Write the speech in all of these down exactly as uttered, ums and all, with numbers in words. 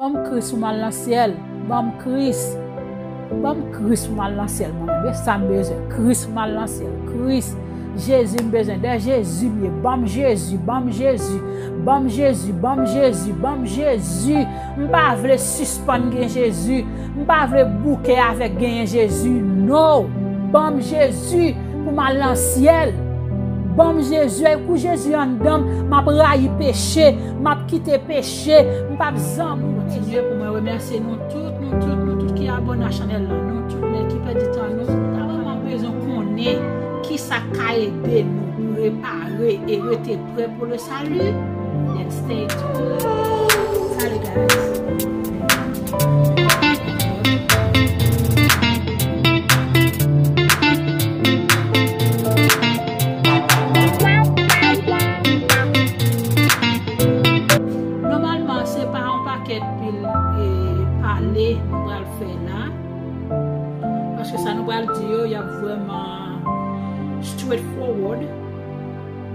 Ban m Kris pou m al nan syèl. Ban m Kris. Ban m Kris pou m al nan syèl, mwen menm. E sa m bezwen. Kris pou m al nan syèl. Kris. Jezi m bezwen. Dèyè Jezi m ye. Ban m Jezi. Ban m Jezi. Ban m Jezi. Ban m Jezi. Ban m Jezi. M pa vle sispann gen Jezi. M pa vle bouke avèk genyen Jezi. No. Ban m Jezi pou m al nan syèl. Ban m Jezi. Ay, kou Jezi anndan m, m ap rayi peche. M ap kite peche. M p ap zanmi. Kontinye pou mwen remèsye nou tout, nou tout, nou tout ki abòne a chanèl la. Nou tout nèg ki pèdi tan nou. Nou ta vrèman bezwen konnen kisa k ka ede nou prepare e rete prè pour le salut, then stay tuned. Salut, guys. Nòmalman, se pa yon pakèt pil, e, pale nou pral fè la. Paske sa nou pral di yo, y ap vrèman straightforward.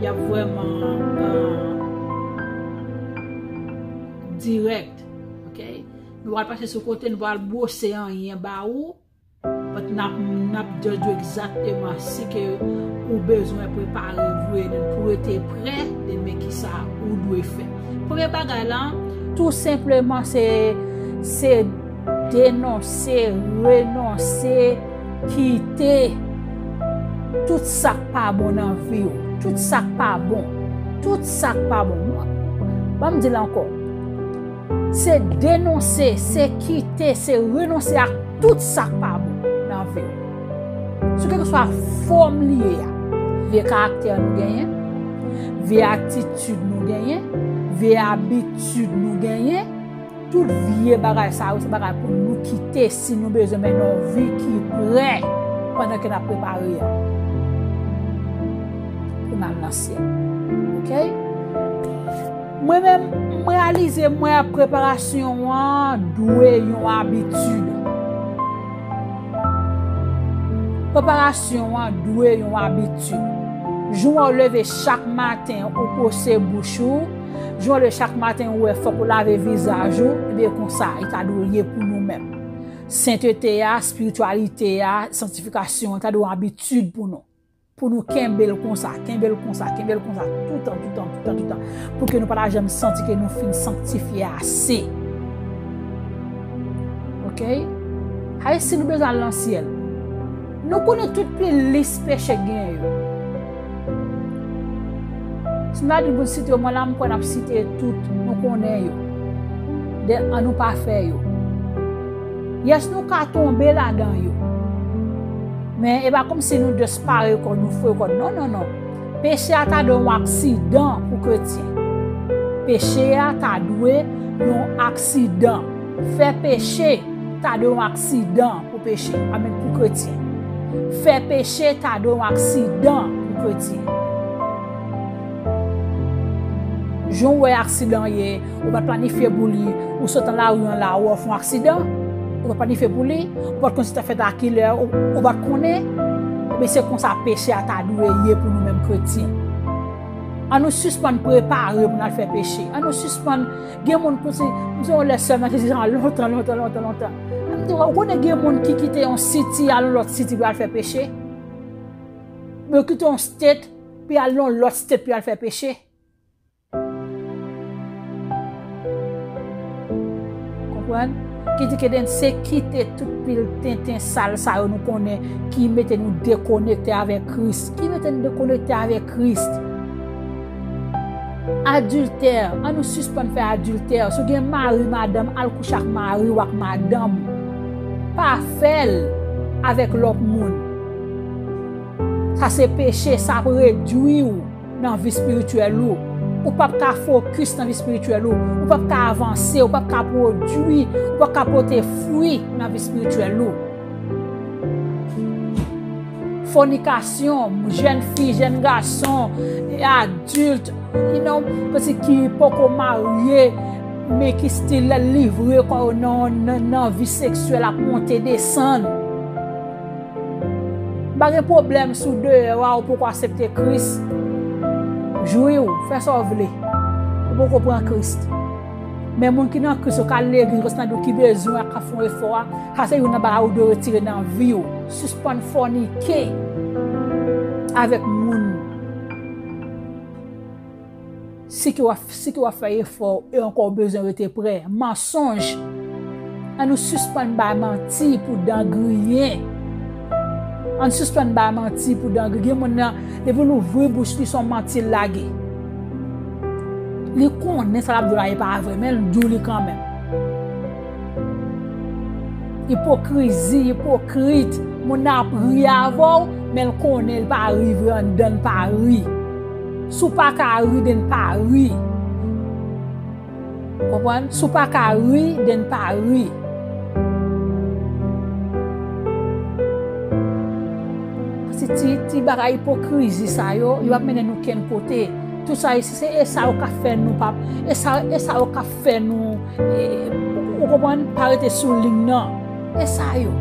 Y ap vrèman, euh, dirèk. Ok? Nou pral pase sou kote, nou pral bwose anyen ba ou. But n ap, n ap just di w egzakteman si ke ou bezwen prepare vre, then pou rete prè, then men kisa ou dwe fè. Premye bagay la, tou senpleman, se, se denonse, renonse, kite tout sa k pa bon nan vi w. Tout sa k pa bon. Tout sa k pa bon. Ban m di l ankò. Se denonse, se kite, se renonse ak tout sa k pa bon nan vi w. Sou kèlkeswa fòm li ye a. Vye karaktè nou genyen, vye atitid nou genyen, vye abitid nou genyen, tout vye bagay sa yo, se bagay pou nou kite si nou bezwen mennen yon vi ki prè pandan ke n ap prepare a pou n al nan syèl. Ok? Mwen menm, m reyalize mwen preparasyon an dwe yon abitid. Preparasyon an dwe yon abitid. Jou w leve chak maten, ou pwose bouch ou. Jou w leve chak maten, ou wè fòk ou lave vizaj ou. Ebyen, konsa, li ta dwe ye pou nou menm. Sentete a, espirityalite a, sanktifikasyon an, ta dwe yon abitid pou nou. Pou nou kenbe l konsa, kenbe l konsa, kenbe l konsa, toutan, toutan, toutan, toutan. Pou ke nou pa ta janm santi ke nou fin sanktifye ase. Ok? Ay, si nou bezwen al nan syèl, nou konnen tout pil lis peche k genyen yo. Si m ta di pou n site yo, mwen la, m kwè n ap site tout, nou konnen yo. Den, ann nou pa fè yo. Yes, nou ka tonbe ladan yo. Men e pa kòmsi nou just pare kò nou, fre kò nou. Non, non, non. Peche a ta dwe yon aksidan pou kretyen. Peche a ta dwe yon aksidan. Fè peche ta dwe yon aksidan pou peche. Amèn, pou kretyen. Fè peche ta dwe yon aksidan pou kretyen. Jan w wè aksidan ye, ou pa t planifye pou li, ou sot nan lari an la, ou wè w fè yon aksidan, ou pa t planifye pou li, ou pa t konn si t ap fèt a kilè, ou, ou pa t konnen, ebyen se konsa peche a ta dwe ye pou nou menm kretyen. Ann nou sispann prepare pou n al fè peche. Ann nou sispann, gen moun konsi, m sonje yon lè sè m nan te di sa lontan, lontan, lontan, lontan. M di, ou konnen gen moun ki kite yon siti al yon lòt siti pou al fè peche? Yo kite yon state pou y al yon lòt state pou y al fè peche? Konprann? Ki di ke den se kite tout pil tenten sal sa yo nou konnen ki mete nou dekonekte avèk Kris. Ki mete nou dekonekte avèk Kris. Adiltè, ann nou sispann fè adiltè. Si w gen mari, madanm, al kouche ak mari w ak madanm ou. Pa fè l avèk lòt moun. Sa se peche, sa ap redwi w nan vi espirityèl ou. Ou p ap ka fokis nan vi espirityèl ou. Ou p ap ka avanse, ou p ap ka pwodui, ou p ap ka pote fwi nan vi espirityèl ou. Fònikasyon, jèn fi, jèn gason, e adilt, you know, pèsonn ki poko marye, men ki still livre kò yo nan, nan, nan vi seksyèl ap monte desann. M pa gen pwoblèm si w deyò a, ou poko aksepte Kris. Jwi w, fè sa w vle. Ou poko pran Kris. Men moun ki nan Kris yo, k al legliz, restan di w ki bezwen ak k ap fè yon efò a, sa se youn nan bagay ou dwe retire nan vi w. Sispann fònike avèk moun. Si ke w ap, si ke w ap fè efò e ankò w bezwen rete prè. Mansonj. Ann nou sispann bay manti pou dan griyen. Ann sispann bay manti pou dan griyen. Gen moun nan, depi l ouvri bouch li, se yon manti l lage. Li konnen sa l ap di w la e pa vre, men l di w li kanmenm. Ipokrizi, ipokrit. Moun nan ap ri avè w, men l konnen l pa ri vre, anndan l pa ri. Si w pa ka ri, then pa ri. Konprann? Si w pa ka ri, then pa ri. Paske ti, ti bagay ipokrizi sa yo, yo ap mennen nou kenn kote. Tout sa, se, se, e sa yo k ap fè nou pa, e sa, e sa yo k ap fè nou, e, ou, ou konprann, pa rete sou liy nan. E sa yo.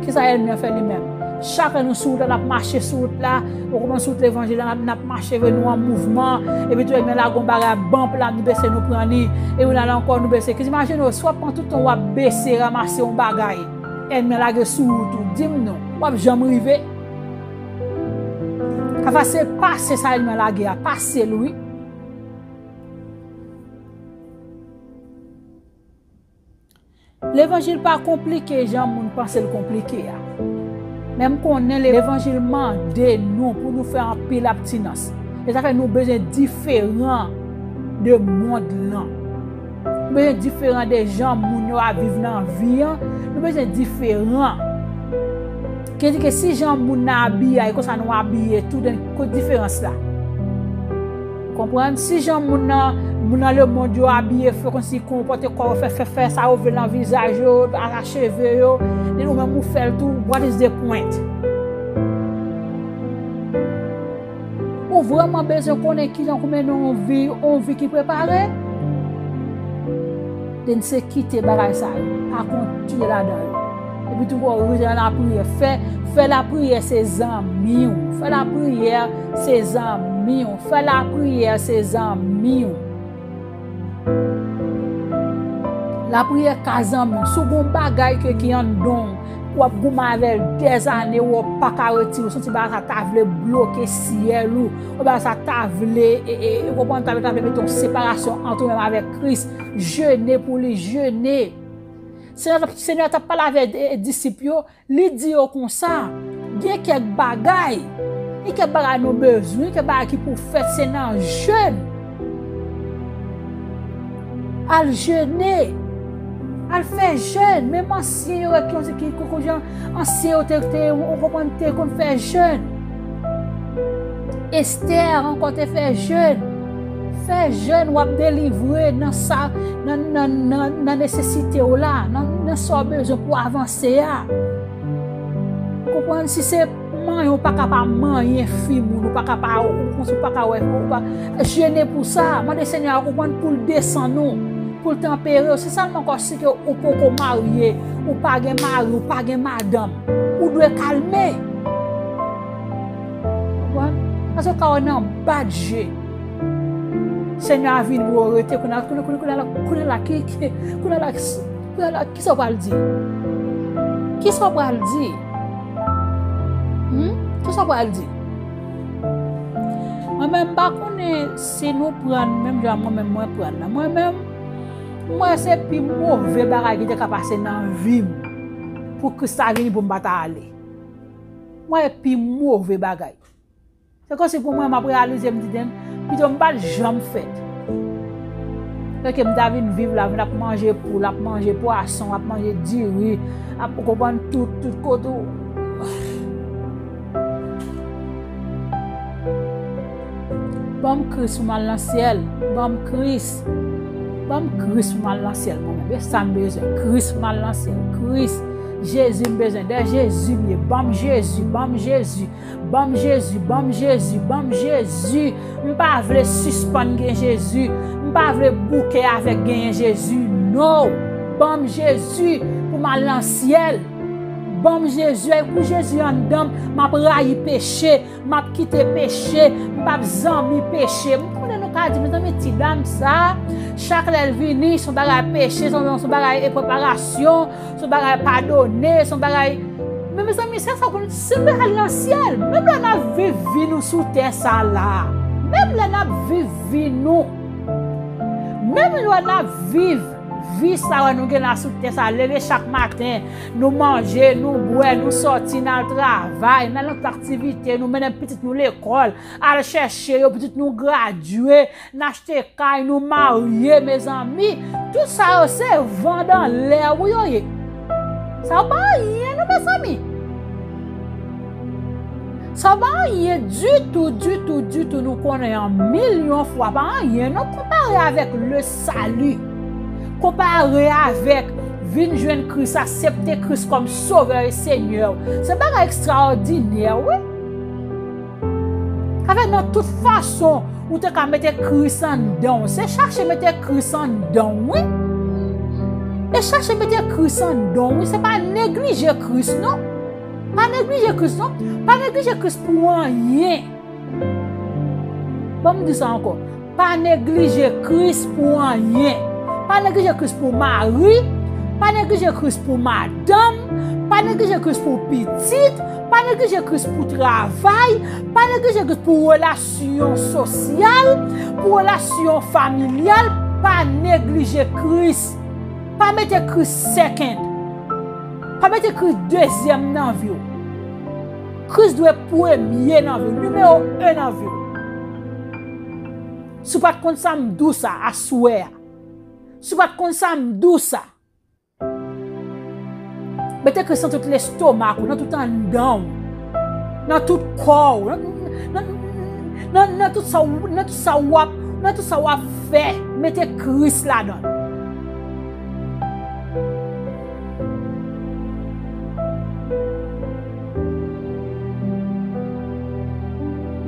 Kisa ènmi an fè li menm? Chak lè nou sou wout la, n ap mache sou wout la, ou konprann, sou wout levanjil la, n ap, n ap mache vre, nou an mouvman, epi tou ènmi an lage yon bagay, banp la, nou bese, nou pran li, epi nou ale ankò, nou bese. Kisa, imajine w, si w ap pran tout tan w ap bese, ranmase yon bagay, ènmi an lage sou wout ou, di m non, w ap janm rive? Kafa se pase sa ènmi an lage a, pase l wi. Levanjil pa konplike jan moun panse l konplike a. Men m konnen levanjil mande nou pou nou fè anpil abstinans. E sa fè nou bezwen diferan de mond lan. Nou bezwen diferan de jan moun yo ap viv nan vi an. Nou bezwen diferan. Ki di ke si jan moun nan abiye a, e konsa nou abiye tou, then kot diferans la? Konprann? Si jan moun nan, moun nan lemonn yo abiye, fè kòmsi konpòte kò yo, fè, fè, fè sa yo vle nan vizaj yo, a, a cheve yo, then ou menm ou fè l tou, what is the point? Ou vrèman bezwen konnen kijan pou mennen yon vi, yon vi ki prepare? Then se kite bagay sa yo. Pa kontinye ladan yo. Epi tou, ou rete nan lapriyè. Fè, fè lapriyè se zanmi w. Fè lapriyè se zanmi w. Fè lapriyè se zanmi w. Lapriyè ka zanmi w. Si w gen yon bagay ke ki anndan w, w ap goumen avè l dèzane, w pa ka retire, w santi bagay sa ta vle bloke syèl ou, ou bagay sa ta vle, e, e, ou konprann, ta vle, ta vle mete yon separasyon ant ou menm avèk Kris, jene pou li, jene. Senyè, Senyè t ap pale avèk, e, e, disip yo, li di yo konsa, gen kèk bagay, gen kèk bagay nou bezwen, gen kèk bagay ki pou fèt, se nan jèn. Al jene. Al fè jèn. Menm ansyen yo ki, ki, ki, ki jan ansyen yo te, te, ou konprann, te konn fè jèn. Estè ankò te fè jèn. Fè jèn, w ap delivre nan sa, nan, nan, nan, nan nesesite w la, nan, nan sa w bezwen pou avanse a. Konprann, si se manyen, ou pa ka pa manyen fi moun, ou pa ka pa, ou konsi ou pa ka wè, ou pa jene pou sa. Mande Senyè a, konprann, pou l desann ou, pou l tanpere w. Si sèlman kò si ke ou poko marye, ou pa gen mari, ou pa gen madanm, ou dwe kalme. Konprann? Paske w ka wè nan bat je. Senyè a vin pou yo rete kounye a, kounye, kounye, kounye a la, kounye a la, ki, ki, kounye a la, kounye a la, kisa w pral di? Kisa w pral di? Hmm? Kisa w pral di? Mwen menm, m pa konnen si nou pran menm jan mwen menm mwen pran nan. Mwen menm, mwen se pi move bagay ki te ka pase nan vi m. Pou Kris la vini pou m pa ta ale. Mwen e pi move bagay. Se kòmsi pou mwen, m ap reyalize, m di, "Den, pito m pa t janm fèt." Lè ke m ta vin viv la, vin ap manje poul, ap manje pwason, ap manje diri, ap, ou konprann, tout, tout kote ou. Ban m Kris pou m al nan syèl. Ban m Kris. Ban m Kris pou m al nan syèl mwen menm. E sa m bezwen. Kris pou m al nan syèl. Kris. Jezi m bezwen. Dèyè Jezi m ye. Ban m Jezi. Ban m Jezi. Ban m Jezi. Ban m Jezi. Ban m Jezi. M pa vle sispann gen Jezi. M pa vle bouke avèk genyen Jezi. No. Ban m Jezi pou m al nan syèl. Ban m Jezi. Ay, kou Jezi anndan m, m ap rayi peche. M ap kite peche, m p ap zanmi peche. M konnen nou Ka di, mezanmi, ti dam sa, chak lè l vini, se yon bagay peche, se yon, se yon bagay e preparasyon, se yon bagay padone, se yon bagay. Men, mezanmi, se sa pou nou, si nou al nan syèl, menm lè n ap viv vi nou sou tè sa la, menm lè n ap viv vi nou, menm lè n ap viv vi sa wè nou gen la sou tè sa, leve chak maten, nou manje, nou bwè, nou sòti, n al travay, n al nan tout aktivite, nou mennen pitit nou lekòl, al chèche yo, pitit nou gradye, n achte kay, nou marye, mezanmi. Tout sa yo se van dan lè wi yo ye. Sa yo pa anyen non, mezanmi. Sa yo pa anyen ditou, ditou, ditou, nou konnen an milyon fwa, pa anyen non, konpare avèk le salut. Konpare avèk vin jwenn Kris, aksepte Kris kòm Sovè e Senyè w. Se bagay ekstraòdinè, wi. Sa fè nan tout fason ou te ka mete Kris anndan w, se chache mete Kris anndan w, wi. E chache mete Kris anndan w, wi. Se pa neglije Kris, non. Pa neglije Kris, non. Pa neglije Kris pou anyen. Ban m di sa ankò. Pa neglije Kris pou anyen. Pa neglije Kris pou mari. Pa neglije Kris pou madanm. Pa neglije Kris pou pitit. Pa neglije Kris pou travay. Pa neglije Kris pou relasyon sosyal. Pou relasyon familyal. Pa neglije Kris. Pa mete Kris second. Pa mete Kris dezyèm nan vi w. Kris dwe premye nan vi w, nimewo en nan vi w. Si w pa t konn sa, m di w sa aswè a. Si w pa t konn sa, m di w sa. Mete Kris nan tout lestomak ou, nan tout anndan w, nan tout kò w, nan, nan, nan, nan tout sa w, nan tout sa w ap, nan tout sa w ap fè, mete Kris ladan l.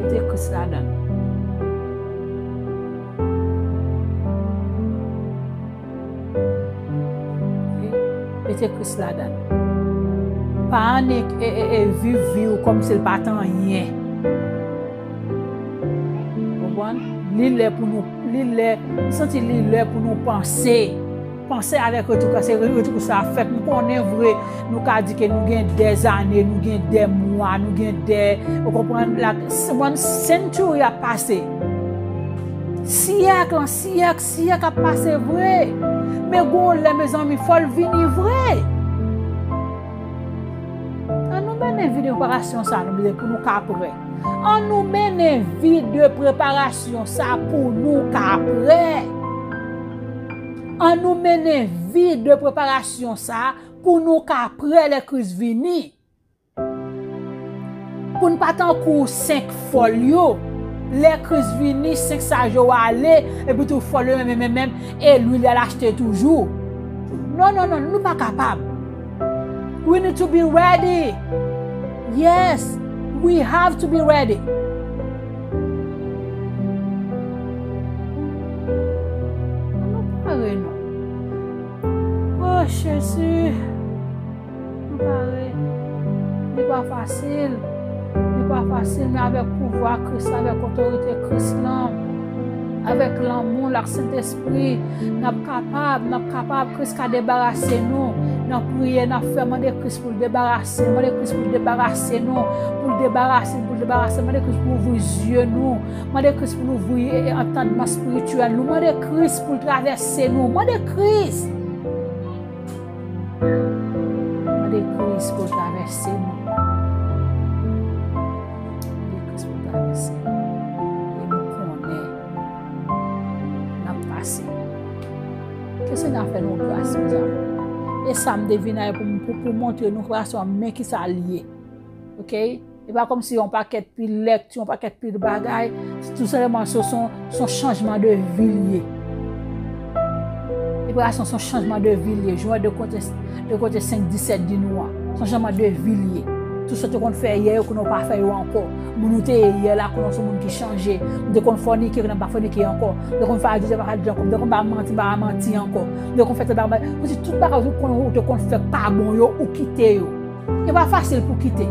Mete Kris ladan l. Mete Kris ladan l. Pa annik e, e, e, viv vi w kòmsi l pa t anyen. Konprann? Li lè pou nou, li lè, m santi li lè pou nou panse. Panse avèk retou Kris, se retou Kris la ap fèt. M konnen vre, nou ka di ke nou gen dèzane, nou gen dèmwa, nou gen dè, ou konprann, la, one century ap pase. Syèk lan syèk, syèk ap pase vre. Men gon lè, mezanmi, fò l vini vre. Ann nou mennen vi de preparasyon sa nou bezwen pou nou ka prè. Ann nou mennen vi de preparasyon sa pou nou ka prè. Ann nou mennen vi de preparasyon sa pou nou ka prè lè Kris vini. Pou n pa tankou senk fòl yo. Lè Kris vini, senk sa yo ale, epi tout fòl yo menm, menm, menm, e lwil al achte toujou. Non, non, non, nou pa kapab. We need to be ready. Yes, we have to be ready. Ann nou pare non. Oh, Jezi. Nou pare. Li pa fasil. Li pa fasil, men avèk pouvwa Kris, avèk otorite Kris lan, avèk lanmou l ak Sentespri, n ap kapab, n ap kapab. Kris ka debarase nou. Nan priye, n ap fè, mande Kris pou l debarase, mande Kris pou l debarase nou, pou l debarase n, pou l debarase n. Mande Kris pou l ouvri zye nou, mande Kris pou l ouvri, e, e, antandman espirityèl nou, mande Kris pou l travèse nou, mande Kris. Mande Kris pou l travèse nou. Mande Kris pou l travèse nou. E nou konnen n ap pase. Ke Senyè a fè nou gras, mezanmi. E sa m te vin la pou, pou, pou montre nou, frè, men ki sa l ye. Oke? E pa kòmsi yon pakèt pil lèkti, yon pakèt pil bagay. Tou senpleman, se, se, se yon chanjman de vi l ye. Preparasyon se yon chanjman de vi l ye. Jan de Korentyen, de Korentyen senk disèt di nou an. Se yon chanjman de vi l ye. Tout sa w te konn fè yè yo, kounye a w pa fè yo ankò. Moun ou te ye yè la, kounye a w se yon moun ki chanje. M te konn fònike, kounye a m pa fònike ankò. M te konn fè adiltè, m pa fè adiltè ankò. M te konn ba manti, m pa ba manti ankò. M te konn fè tèl bagay. Ou di tout bagay ou te konn, ou te konn fè k pa bon yo, ou kite yo. E pa fasil pou kite.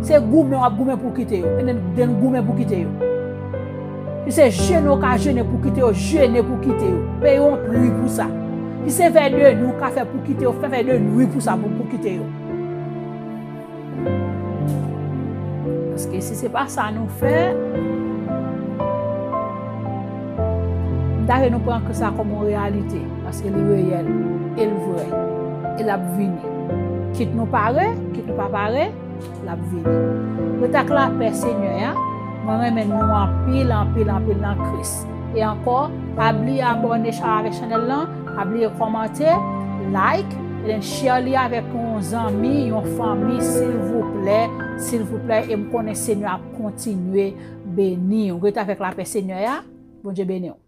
Se goumen w ap goumen pou kite yo. E lè n goumen pou kite yo. Si se jene w ka jene pou kite yo, jene pou kite yo. Peye yon pri pou sa. Si se vè de nwi w ka fè pou kite yo, fè vè de nwi pou sa, pou, pou kite yo. Paske si se pa sa nou fè, m ta vle nou pran sa kòm yon reyalite. Paske li reyèl, e l vrè, e l ap vini. Kit nou pare, kit nou pa pare, l ap vini. Ret ak lapè Senyè a. Mwen renmen nou anpil, anpil, anpil nan Kris. E ankò, pa bliye abòne avèk chanèl lan, pa bliye kòmante, like, and then share li avèk yon zanmi, yon fanmi, silvouplè, silvouplè, e m konnen Senyè ap kontinye beni w. Ret avèk lapè Senyè a. Bondye beni w.